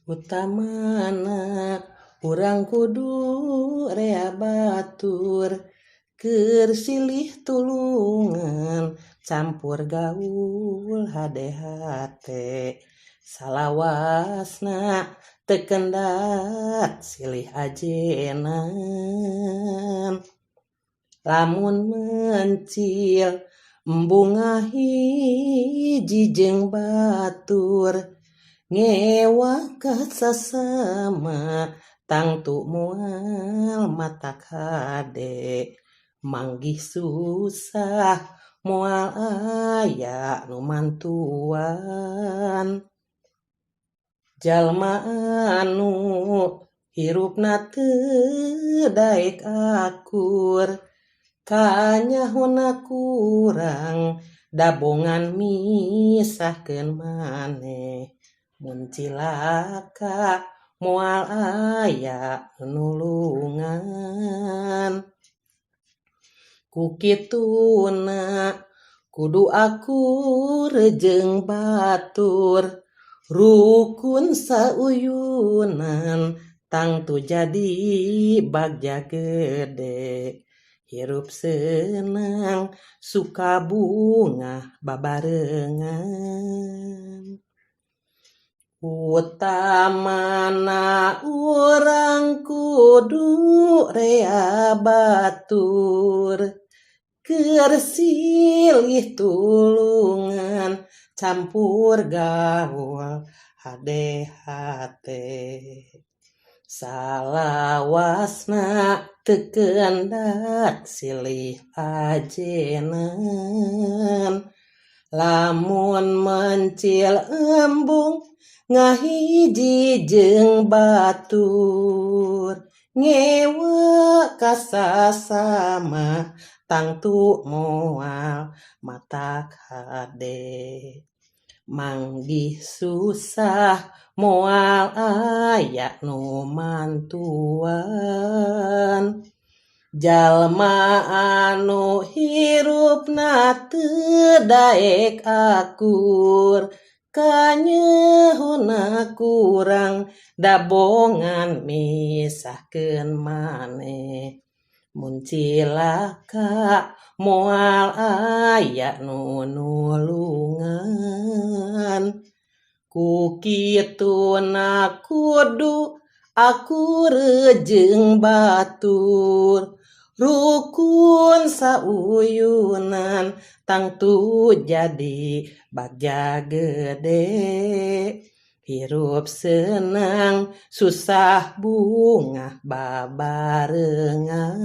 Utamana urang kudu rea batur keur silih tulungan campur gaul hade hate salawasna teu kendat silih ajenan. Lamun mencil embung ngahiji jeung batur ngewa ka sasama tangtu moal matak hade manggih susah moal aya nu mantuan. Jalma anu hirupna teu daek akur kanyahona kurang dabongan misahkeun maneh mun cilaka moal aya nu nulungan. Ku kituna kudu akur jeung batur rukun sauyunan tangtu jadi bagja gede hirup senang suka bungah babarengan. Utamana urang kudu rea batur keur silih tulungan campur gaul hade hate salawasna teu kendat silih ajenan. Lamun mencil embung ngahiji jeung batur ngewa ka sasama tangtu moal matak hade manggih susah moal aya nu mantuan. Jalma anu hirupna teu daek akur kanyahona kurang dabongan misahkeun maneh mun cilaka moal aya nu nulungan. Ku kituna kudu akur jeung batur rukun sauyunan tangtu jadi bagja gede hirup senang susah bungah babarengan.